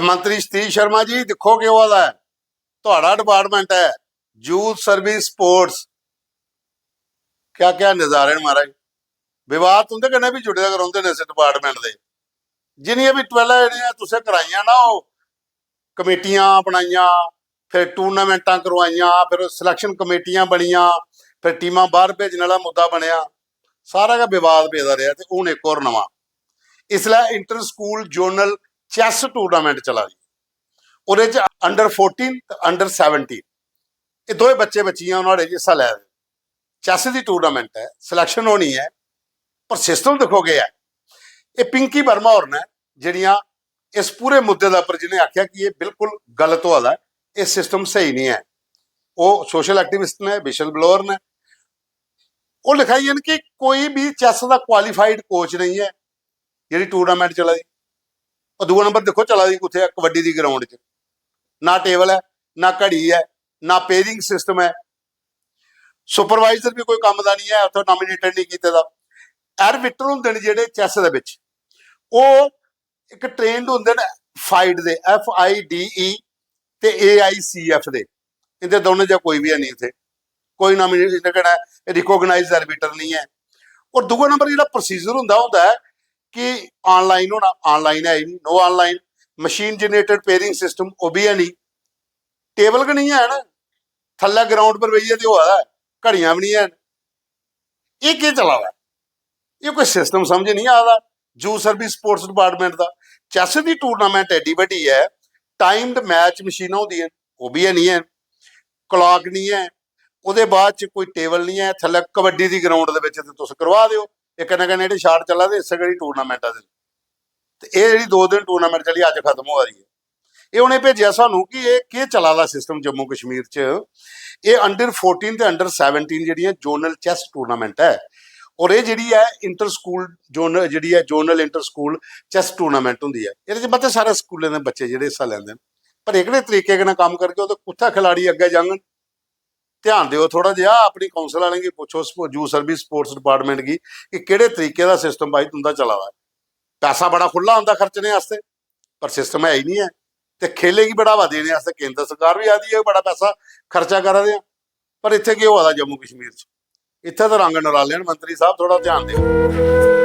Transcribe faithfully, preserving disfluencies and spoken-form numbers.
मंत्री सतीश शर्मा जी, दिक्खो केह् होआ दा ऐ। थुआढ़ा डिपार्टमेंट ऐ, यूथ सर्विस स्पोर्ट्स, क्या क्या नजारे न महाराज। विवाद तुंदे कन्नै बी जुड़े दे रौंह्दे न इस डिपार्टमेंट दे। जिन्नियां बी टवेल्लां जेह्ड़ियां तुसें कराइयां ना, ओह् कमेटियां बनाइयां, फिर टूर्नामेंटां करवाइयां, फिर सिलेक्शन कमेटियां बनियां, फिर टीमां बाहर भेजने आह्ला मुद्दा बनेआ, सारा गै विवाद पेदा रेहा। ते हून इक होर नमां, इसलै inter school zonal chess tournament चला दी, ओह्दे च अंडर फोर्टीन ते अंडर सैवनटीन, एह् दोए बच्चे बच्चियां नुहाड़े च हिस्सा लै दे। चैस दी टूर्नामेंट ऐ, सिलेक्शन होनी ऐ, पर सिस्टम दिक्खो केह् ऐ। एह् पिंकी वर्मा होर न, जेह्ड़ियां इस पूरे मुद्दे दे उप्पर, जि'नें आखेआ कि एह् बिल्कुल गलत होआ दा ऐ, एह् सिस्टम स्हेई निं ऐ। ओह् सोशल एक्टिविस्ट न, विशल ब्लोअर न। ओह् लिखाइयां न कि कोई बी चैस दा क्वालिफाइड कोच नेईं ऐ, जेह्ड़ी टूर्नामेंट चला दी। और दूआ नंबर दिक्खो, चला दी कुत्थै ऐ? कबड्डी दी ग्राउंड च ना टेबल ऐ, ना घड़ी ऐ, ना पेयरिंग सिस्टम ऐ। सुपरवाइजर बी कोई कम्म दा निं ऐ, उत्थै नॉमिनेटेड निं कीते दा। आर्बिटर होंदे न जेह्ड़े चैस दे बिच, ओह् इक ट्रेंड होंदे न FIDE related, F I D E, ते ए आई सी एफ दे। इंदे दौनें चा कोई बी है नहीं इत्थै, कोई नॉमिनेटेड, इंदे कन्नै रिकॉग्नाइज आर्बिटर नहीं है। और दूआ नंबर जेह्ड़ा प्रोसीजर होंदा होंदा ऐ कि ऑनलाइन होना, ऑनलाइन है ही नहीं, no online. Machine generated pairing system ओह् बी है नहीं, टेबल गै नहीं है ना, थल्लै ग्राउंड पर बेहियै ते होआ दा ऐ, घड़ियां बी नहीं हैन। एह् केह् चला दा ऐ? एह् कोई सिस्टम समझ नहीं आ दा। यूथ सर्विस स्पोर्ट्स डिपार्टमेंट दा, चैस दी टूर्नामेंट एड्डी बड्डी ऐ, टाइम्ड मैच मशीनां होंदियां न, ओह् बी है नहीं हैन, क्लॉक नहीं ऐ, ओह्दे बाद च कोई टेबल नहीं ऐ, थल्लै कबड्डी दी ग्राउंड दे बिच ते तुस करवा देओ। एह् कन्नै कन्नै जेह्ड़े शाट चला दे, इस्सै करी टूर्नामेंट आ दे। ते एह् जेह्ड़ी दो दिन टूर्नामेंट चली, अज्ज खत्म होआ दी ऐ। एह् उ'नें भेजेआ सानू कि एह् केह् चला दा सिस्टम जम्मू कश्मीर च। एह् अंडर फोर्टीन ते अंडर सैवनटीन जेह्ड़ियां जोनल चैस टूर्नामेंट ऐ, और एह् जेह्ड़ी ऐ इंटर स्कूल जोनल, जेह्ड़ी ऐ zonal inter school chess tournament होंदी ऐ। एह्दे च मते सारे स्कूलें दे बच्चे जेह्ड़े हिस्सा लैंदे न, पर एह्कड़े तरीके कन्नै कम्म करगे, ओह् ते कुत्थै खिलाड़ी अग्गें जाङन? ध्यान देओ थोह्ड़ा जेहा, अपनी काउंसिल आह्लें गी पुच्छो, यूथ सर्विस स्पोर्ट्स डिपार्टमेंट गी, कि केह्ड़े तरीके दा सिस्टम भाई तुं'दा चला दा ऐ। पैसा बड़ा खु'ल्ला आंदा खर्चने आस्तै, पर सिस्टम है ही नहीं ऐ। ते खेलें गी बढ़ावा देने आस्तै केंद्र सरकार बी आखदी ऐ बड़ा पैसा खर्चा करा दे आं, पर इत्थै केह् होआ दा जम्मू कश्मीर च? इत्थै ते रंग नराले न। मंत्री साहब, थोह्ड़ा ध्यान देओ।